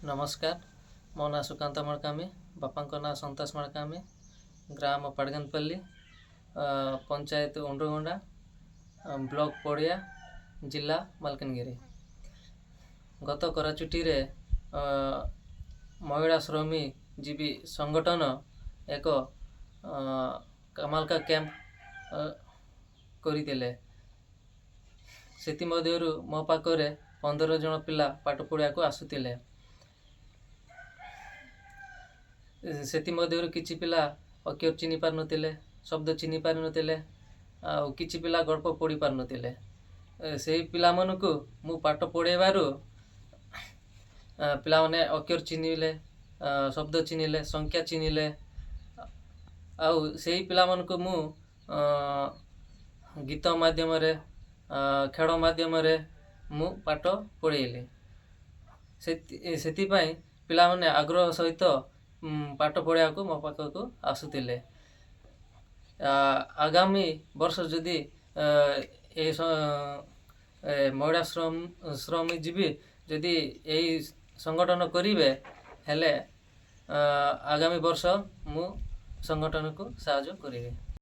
ନମସ୍କାର, ମୋ ନାଁ ସୁକାନ୍ତ ମାଡ଼କାମି, ବାପାଙ୍କ ନାଁ ସନ୍ତୋଷ ମାଡ଼କାମି, ଗ୍ରାମ ପାଡ଼ଗାନପଲ୍ଲୀ, ପଞ୍ଚାୟତ ଉଣ୍ଡୁଗଣ୍ଡା, ବ୍ଲକ ପଡ଼ିଆ, ଜିଲ୍ଲା ମାଲକାନଗିରି। ଗତ କରାଚୁଟିରେ ମହିଳା ଶ୍ରମଜୀବୀ ସଂଗଠନ ଏକ କାମାଲକା କ୍ୟାମ୍ପ କରିଥିଲେ। ସେଥିମଧ୍ୟରୁ ମୋ ପାଖରେ 15 ଜଣ ପିଲା ପାଠ ପଢ଼ିବାକୁ ଆସୁଥିଲେ। ସେଥିମଧ୍ୟରୁ କିଛି ପିଲା ଅକ୍ଷର ଚିହ୍ନି ପାରୁନଥିଲେ, ଶବ୍ଦ ଚିହ୍ନି ପାରୁନଥିଲେ, ଆଉ କିଛି ପିଲା ଗଳ୍ପ ପଢ଼ି ପାରୁନଥିଲେ। ସେଇ ପିଲାମାନଙ୍କୁ ମୁଁ ପାଠ ପଢ଼େଇବାରୁ ପିଲାମାନେ ଅକ୍ଷର ଚିହ୍ନିଲେ, ଶବ୍ଦ ଚିହ୍ନିଲେ, ସଂଖ୍ୟା ଚିହ୍ନିଲେ। ଆଉ ସେଇ ପିଲାମାନଙ୍କୁ ମୁଁ ଗୀତ ମାଧ୍ୟମରେ, ଖେଳ ମାଧ୍ୟମରେ ମୁଁ ପାଠ ପଢ଼େଇଲି। ସେଥିପାଇଁ ପିଲାମାନେ ଆଗ୍ରହ ସହିତ ପାଠ ପଢ଼ିବାକୁ ମୋ ପାଖକୁ ଆସୁଥିଲେ। ଆଗାମୀ ବର୍ଷ ଯଦି ଏ ମହିଳା ଶ୍ରମଜୀବୀ ଯଦି ଏଇ ସଂଗଠନ କରିବେ ହେଲେ, ଆଗାମୀ ବର୍ଷ ମୁଁ ସଂଗଠନକୁ ସାହାଯ୍ୟ କରିବି।